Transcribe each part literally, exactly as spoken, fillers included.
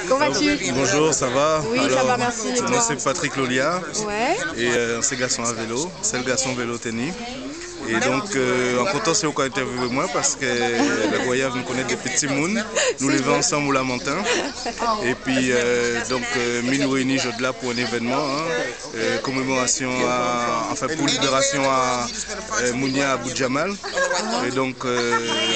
Comment vas-tu? Bonjour, ça va? Oui, ça va, merci. Et Moi, toi? C'est Patrick Lolia. Ouais. Et euh, c'est garçon à vélo, c'est le garçon vélo tennis. Et donc, euh, en content, c'est au interview moi parce que la Goyave nous connaît depuis petit moun. Nous levons ensemble au Lamentin. Et puis, euh, donc, euh, mi nou réunis aujourd'hui là pour un événement, hein, euh, commémoration, à, enfin, pour libération à euh, Mounia Aboudjamal. E donk, euh,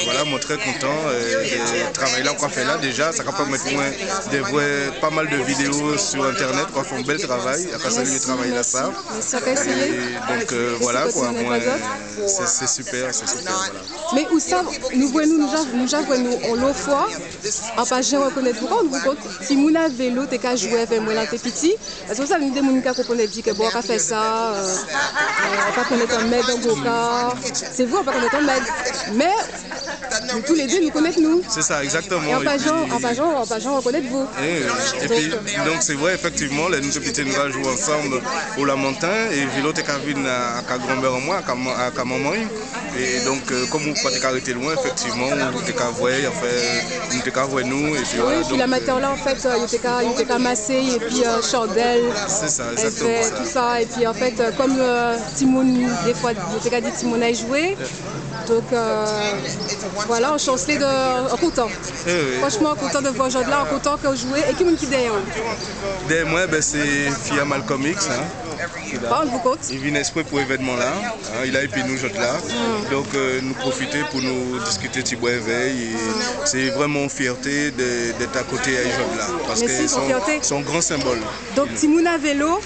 voilà, mwen trè kontan euh, de travay la ou ka fè la deja. Sa ka pèmèt mwen de vwè pa mal de videyo sou entènèt. Ou ka fè yon bèl travay. Ou ka salye travay la sa. Mèsi, mèsi. Ou ka eseye. E donk, euh, voilà kwa, mwen, se se super, se super, voilà. Men ou sa, nou vwè nou, nou ja, nou ja vwè nou on lo fwa, an pa jan rekonèt ou, ou kont timoun a velo te ka jwe avè mwen lè te piti. Èske ou sa nou de moun ki ka konprann di ke bon, ou ka fè sa, euh, euh, ou pa konn anmèd an gwo ka. Se vre, ou pa konn anmèd. Men, nou tou le de, nou konèt nou. C'est ça, exactement. E an pa Et jan, puis- an pa jan, an pa jan rekonèt ou. E, epi, donk, se vre, efektivman, lè nou te piti, nou ka jwe ansanm o Lamanten, e velo te ka vin a, a ka granmè an mwen, a ka, man- a ka manman. E donk, euh, kòm ou pa te ka rete lwen, efektivman, ou te ka vwè, anfen, nou te ka vwè nou, epi Wi, voilà. epi la maten la, an fèt, euh, yo te ka, yo te ka mase, epi euh, chandèl, Se sa, euh, egzakteman vè, sa. Tout sa. Epi an fèt, euh, kòm euh, timoun, defwa, yo te ka di timoun ay jwe. Donk, euh, voilà, an chans li de, an kontan. E wi. Franchman, an kontan de vwè jòd la, an kontan ke w jwe. E ki moun ki dèyè w? Dèyè mwen, ben, se fi a Malcolm X, hein. Pa rann ou kont? Li vin espre pou evènman la. Hein, li la epi nou jòd la. Donk, euh, nou pwofite pou nou diskite ti bwè vèy. E se vrèman yon fyète de, d'être à côté a jòd la. Paske Mèsi, se yon, fierté. Se yon gran senbòl. Donk, timoun a velo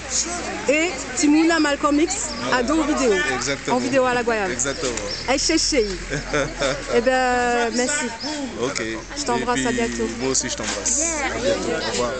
e timoun a Malcolm X a don videyo. Egzakteman. An videyo a la Gwayav. Egzakteman. Ay chèche. Eben, mèsi. Ok. Je t'embrasse, à Epi, bientôt. Mwen osi, je t'embrasse. À bientôt. Au revoir.